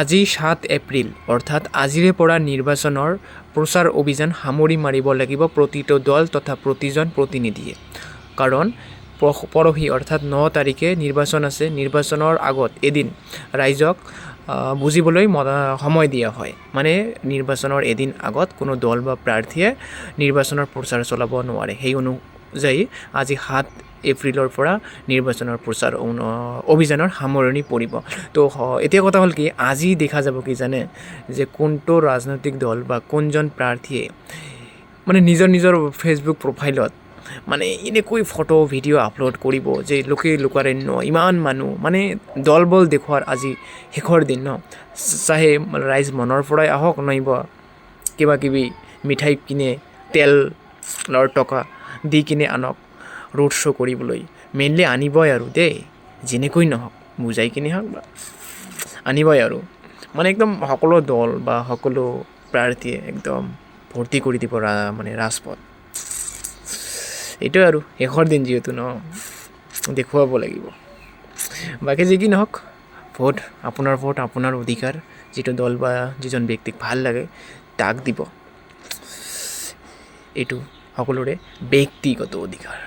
আজি 7 এপ্ৰিল, অৰ্থাৎ আজিৰে পৰা নিৰ্বাচনৰ প্ৰচাৰ অভিযান সামৰি মাৰিব লাগিব প্ৰতিটো দল তথা প্ৰতিজন প্ৰতিনিধিয়ে। কাৰণ পৰহি অৰ্থাৎ 9 তাৰিখে নিৰ্বাচন আছে। নিৰ্বাচনৰ আগত এদিন ৰাইজক বুজিবলৈ সময় দিয়া হয়। মানে নিৰ্বাচনৰ এদিন আগত কোনো দল বা প্ৰাৰ্থীয়ে নিৰ্বাচনৰ প্ৰচাৰ চলাব নোৱাৰে। সেই অনুযায়ী আজি 7 এপ্ৰিলৰ পৰা নিৰ্বাচনৰ প্ৰচাৰ অভিযানৰ সামৰণি পৰিব। তো এতিয়া কথা হ'ল কি, আজি দেখা যাব কি জানে যে কোনটো ৰাজনৈতিক দল বা কোনজন প্ৰাৰ্থীয়ে মানে নিজৰ নিজৰ ফেচবুক প্ৰফাইলত মানে এনেকৈ ফটো ভিডিঅ' আপলোড কৰিব যে লোকে লোকাৰণ্য, ইমান মানুহ, মানে দল বল দেখুওৱাৰ আজি শেষৰ দিন ন। চাহে ৰাইজ মনৰ পৰাই আহক নাইবা কিবা কিবি মিঠাই কিনে, তেলৰ টকা দি কিনে আনক ৰোড শ্ব' কৰিবলৈ, মেইনলি আনিবই আৰু দেই, যেনেকৈ নহওক, বুজাই কিনে হওক বা আনিবই আৰু। মানে একদম সকলো দল বা সকলো প্ৰাৰ্থীয়ে একদম ভৰ্তি কৰি দিব মানে ৰাজপথ। এইটোৱে আৰু শেষৰ দিন যিহেতু ন, দেখুৱাব লাগিব। বাকী যি কি নহওক, ভোট আপোনাৰ, ভোট আপোনাৰ অধিকাৰ। যিটো দল বা যিজন ব্যক্তিক ভাল লাগে তাক দিব, এইটো সকলোৰে ব্যক্তিগত অধিকাৰ।